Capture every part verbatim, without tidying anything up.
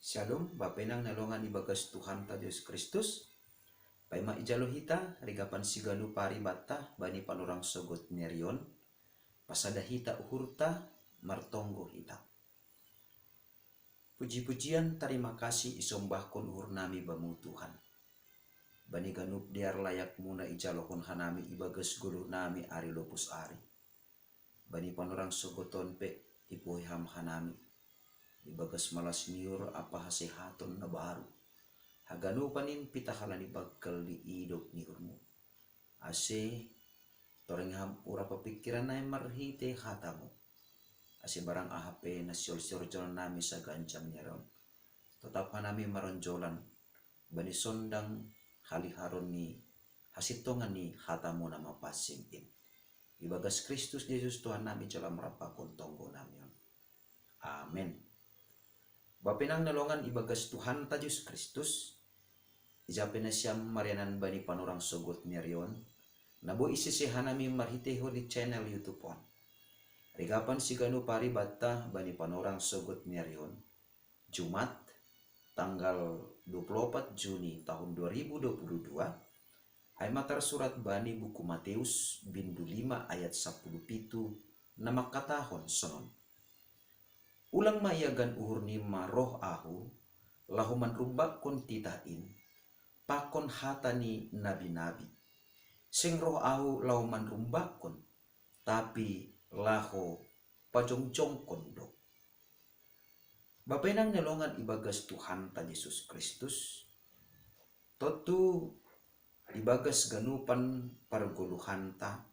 Shalom, bapenang na longan ibagas Tuhanta Jesus Kristus. Paima ijalo hita rigapan siganup ari banta bani panorang sogot ni ari on, pasada hita uhurta, martonggo hita. Puji-pujian tarima kasih isombahkon uhur nami bamu Tuhan, bani ganup dear layakmuna ijalohon hanami ibagas goluh nami ari lopus ari. Bani panorang sogot on pe ipuhe ham hanami ibagas malas ni uhur ampa hasehaton na baru, haganupan in pitah halani banggal ni idop ni uhurmu. Ase toreng ham urap pingkiran nami marhite hatamu, ase barang aha pe na siolsiorjon nami saganjang ni ari on, totap hanami maronjolan bani sondang haliharon ni hasintongan ni hatamu na mapansing in. Ibagas Kristus Jesus Tuhan nami jalo ma rap pakon tonggo nami on. Amen. Bapenang na longan ibagas Tuhanta Jesus Kristus, ija pe nasiam marianan bani panorang sogot ni ari on, na boi isese hanami marhitehon ni channel YouTube on. Rigapan siganup ari banta bani panorang sogot ni ari on, Jumat, tanggal dua puluh empat Juni tahun dua ribu dua puluh dua, ai ma tarsurat bani buku Mateus bindu lima ayat sapuluh pitu na mangkatahon sonon: Ulang ma iagan uhur nima roh ahu, laho manrumbakkon titah in, pakon hata ni nabi-nabi. Seng roh ahu laho manrumbakkon, tapi laho pajongjongkon do. Bapenang na longan ibagas Tuhanta Jesus Kristus, tontu ibagas ganupan pargoluhanta,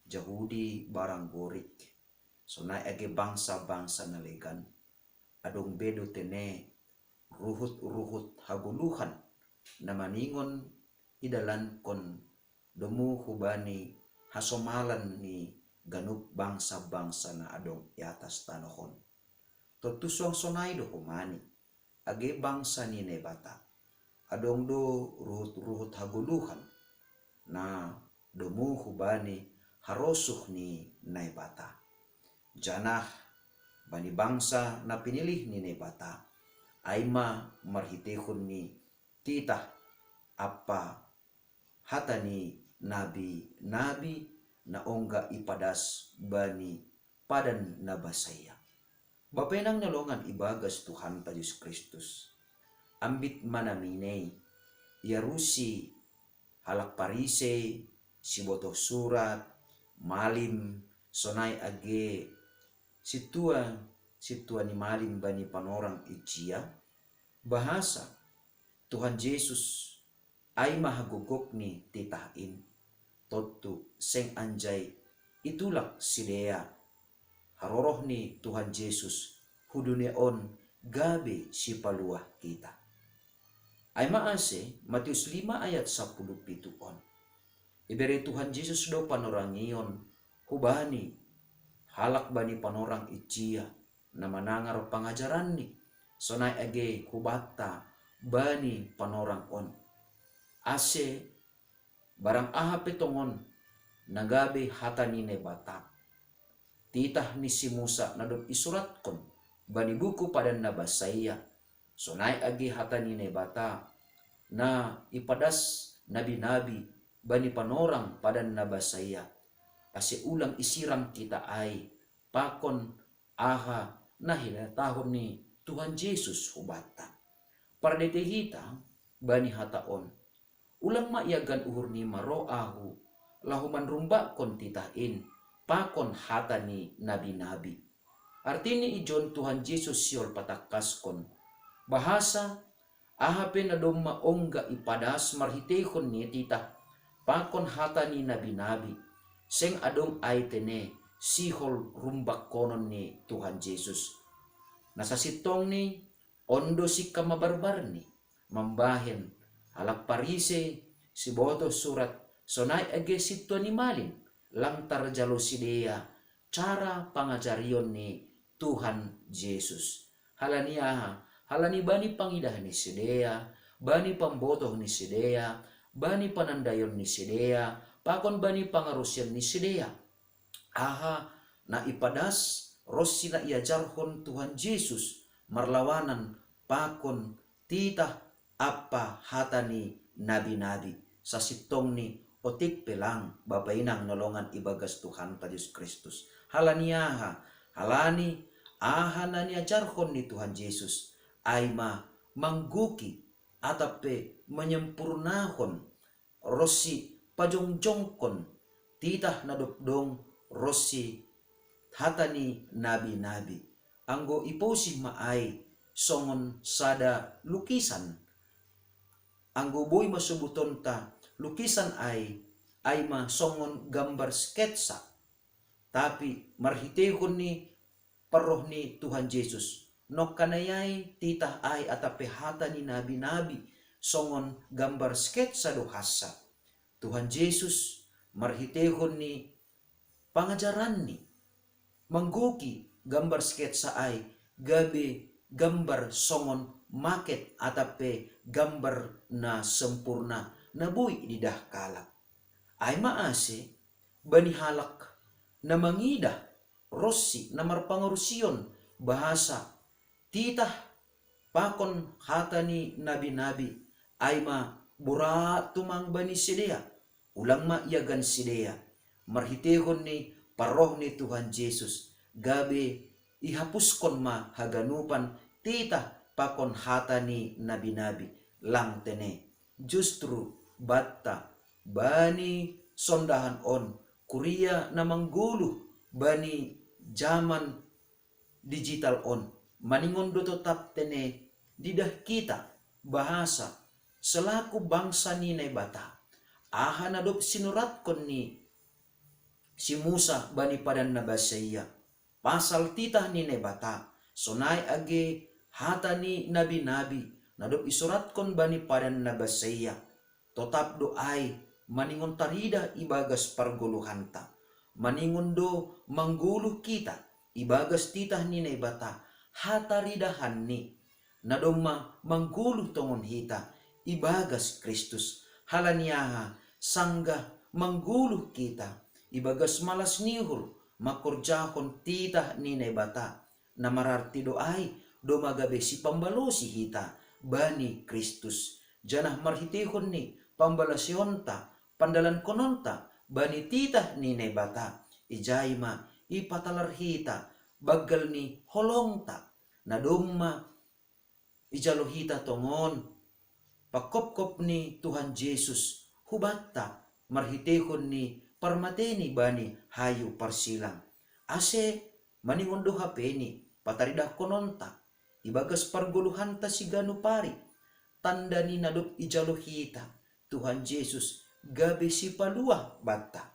Jahudi barang Gorik, sonai age bangsa-bangsa na legan, adong be do tene ruhut-ruhut hagoluhan na maningon idalankon domu hubani hasomalan ni ganup bangsa-bangsa na adong i atas tanoh on. Tontu suang sonai do homani, age bangsa ni Naibata, adong do ruhut-ruhut hagoluhan na domu hubani harosuh ni Naibata. Janah bani bangsa na pinilih ni Naibata, ai ma marhitehon ni titah ampa hata ni nabi-nabi na ongga ipadas bani padan na basaia. Bapenang na longan ibagas Tuhanta Jesus Kristus, ambit ma naminei iarusi halak Parisei, sibotoh surat, malim, sonai age sintua, sintua ni malim bani panorang ijia, bahasa Tuhan Jesus ai ma hagogok ni titah in, tontu seng anjai itulak sidea haroroh ni Tuhan Jesus hu dunia on gabe sipaluah hita. Ai ma ase Mateus lima ayat sapuluh pitu on, ibere Tuhan Jesus do panorangion hubani halak bani panorang ijia na manangar pangajaranni, sonai age hubanta bani panorang on. Ase barang aha pe tongon na gabe hata ni Naibata, titah ni si Musa na dob isuratkon bani buku padan na basaia, sonai age hata ni Naibata na ipadas nabi-nabi bani panorang padan na basaia, ase ulang isirang hita ai pakon aha na hinatahon ni Tuhan Jesus hubanta. Pardete hita bani hata on: Ulang ma iagan uhur nima roh ahu, laho manrumbakkon titah in pakon hata ni nabi-nabi. Artini ijon Tuhan Jesus sihol patangkaskon, bahasa aha pe na domma ongga ipadas marhitehon ni titah pakon hata ni nabi-nabi, seng adong ai tene sihol rumbakkonon ni Tuhan Jesus. Na sasintongni on do singkam mabarbarni, mambahen halak Parisei, sibotoh surat, sonai age sintua ni malim, lang tarjalo sidea cara pangajarion ni Tuhan Jesus. Halani aha? Halani bani pangidah ni sidea, bani pambotoh ni sidea, bani panandaion ni sidea, pakon bani pangarusion ni sidea. Aha na ipadas ronsi na iajarhon Tuhan Jesus marlawanan pakon titah ampa hata ni nabi-nabi. Sasintongni otik pe lang, bapa inang na longan ibagas Tuhanta Jesus Kristus. Halani aha? Halani aha na niajarhon ni Tuhan Jesus, ai ma manggoki atap pe manyempurnahon ronsi pajongjongkon titah na dob dong ronsi hata ni nabi-nabi. Anggo ipousih ma ai songon sada lukisan, anggo boi ma sobutonta lukisan ai, ai ma songon gambar sketsa, tapi marhiteihon ni parroh ni Tuhan Jesus, nongkanai ai titah ai atap pe hata ni nabi-nabi songon gambar sketsa do hansa. Tuhan Jesus marhiteihon ni pangajaranni manggoki gambar sketsa ai gabe gambar songon maket atap pe gambar na sempurna na boi didah kalak. Ai ma ase bani halak na mangidah ronsi na marpangarusion bahasa titah pakon hata ni nabi-nabi, ai ma borat tumang bani sidea, ulang ma iagan sidea, marhiteihon ni parroh ni Tuhan Jesus, gabe ihapuskon ma haganupan titah pakon hata ni nabi-nabi. Lang tene, justru banta bani sondahan on, kuria na manggoluh bani jaman digital on, maningon do totap tene didah kita bahasa selaku bangsa ni Naibata, aha na dob sinuratkon ni si Musa bani padan na basaia pasal titah ni Naibata, sonai age hata ni nabi-nabi na dob isuratkon bani padan na basaia. Totap do ai maningon taridah ibagas pargoluhanta, maningon do manggoluh kita ibagas titah ni Naibata, hataridahanni na domma manggoluh tongon hita ibagas Kristus. Halani aha? Sanggah manggoluh kita ibagas malas ni uhur mangkorjahon titah ni Naibata, na mararti do ai domma gabe sipambalosi hita bani Kristus, janah marhiteihon ni pambalosionta pandalankononta bani titah ni Naibata, ijai ma ipatalar hita banggal ni holongta na domma ijalo hita tongon pangkopkop ni Tuhan Jesus hubanta marhiteihon ni parmateni bani hayu parsilang. Ase maningon do hapeni pataridahkononta ibagas pargoluhanta siganup ari, tanda ni na dob ijalo hita Tuhan Jesus gabe sipaluah banta.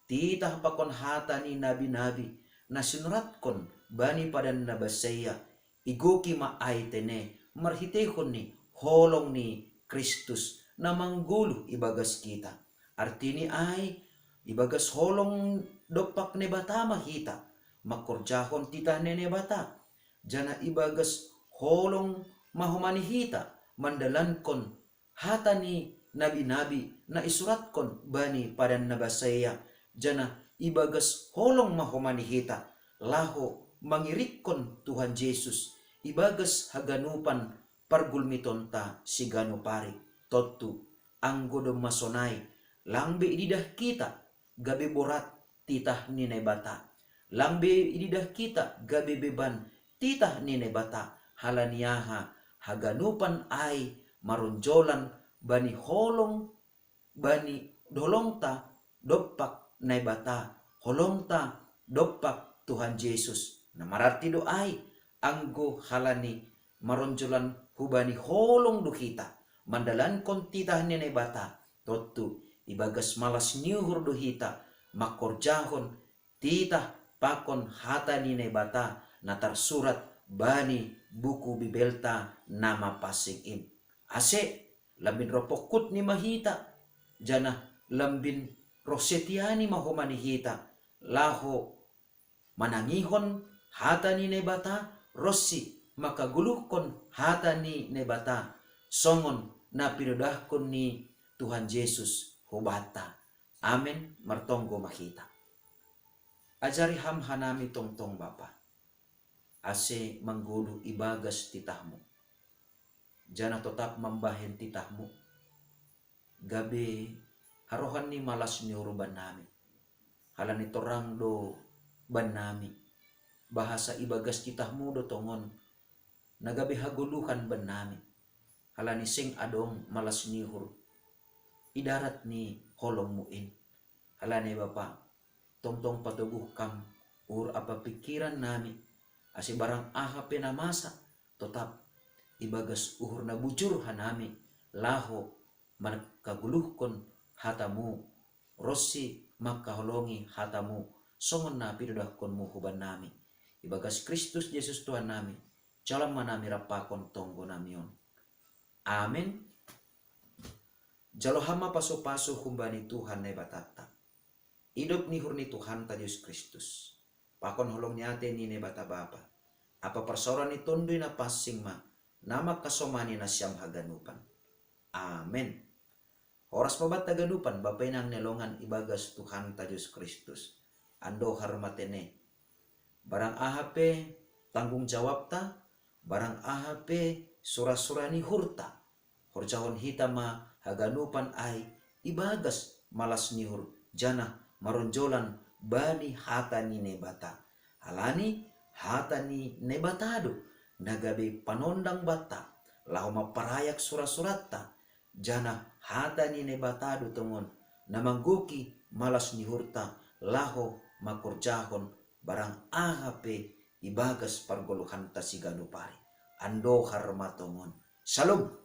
Titah pakon hata ni nabi-nabi na sinuratkon bani padan na basaia, igoki ma ai tene marhiteihon ni holong ni Kristus na manggoluh ibagas kita. Artini ai, ibagas holong dompak Naibata ma hita mangkorjahon titah ni Naibata, janah ibagas holong ma homa ni hita mandalankon hata ni nabi-nabi na isuratkon bani padan na basaia, janah ibagas holong ma homa ni hita laho mangirikkon Tuhan Jesus ibagas haganupan pargulmitonta siganup ari. Tontu, anggo domma sonai, lang be ididah kita gabe borat titah ni Naibata. Lang be ididah kita gabe beban titah ni Naibata, halani aha? Haganupan ai maronjolan bani holong, bani holongta dompak Naibata, holongta dompak Tuhan Jesus. Na mararti do ai, anggo halani maronjolan hubani holong do hita mandalankon titah ni Naibata, tontu ibagas malas ni uhur do hita mangkorjahon titah pakon hata ni Naibata na tarsurat bani buku Bibelta na mapansing in. Ase lambin roh pongkutni ma hita, janah lambin roh setiani ma homa ni hita, laho manangihon hata ni Naibata ronsi mangkagoluhkon hata ni Naibata, songon na pinodahkon ni Tuhan Jesus hubanta. Amen. Martonggo ma hita. Ajari Ham hanami tongtong, Bapa, ase manggoluh ibagas titah-Mu. janah totap mambahen titahmu, gabe harohan ni malas ni uhur bannami. Halani torang do bannami bahasa ibagas titahmu do tongon na gabe hagoluhan bannami, halani seng adong malas ni uhur idarat ni holongmu in. Halani Bapa, tongtong patoguh Kam uhur ampa pingkiran nami, ase barang aha pe na masa, totap ibagas uhur na bujur hanami laho mangkagoluhkon hatamu ronsi mangkaholongi hatamu, songon na pinodahkonmu hubannami. Ibagas Kristus Jesus Tuhan nami, jalo ma nami rap pakon tonggo nami on. Amen. Jalo ham ma pasu-pasu humbani Tuhan Naibatanta, idop ni uhur ni Tuhanta Jesus Kristus, pakon holong ni ate ni Naibata Bapa, ampa parsaoran ni Tonduy Napansing ma na mangkasomani nasiam haganupan. Amen. Horas ma banta ganupan, Bapa inang ni longan ibagas Tuhanta Jesus Kristus. Andohar ma tene. Barang aha pe tanggung jawabta, barang aha pe sura-sura ni uhurta, horjahon hita ma haganupan ai ibagas malas ni uhur, janah maronjolan bani hata ni Naibata. Halani hata ni Naibata do na gabe panondang banta, laho mamparayak sura-suratta, janah hata ni Naibata do tongon na manggoki malas ni uhurta laho mangkorjahon barang aha pe ibagas pargoluhanta siganup ari. Andohar ma tongon. Shalom.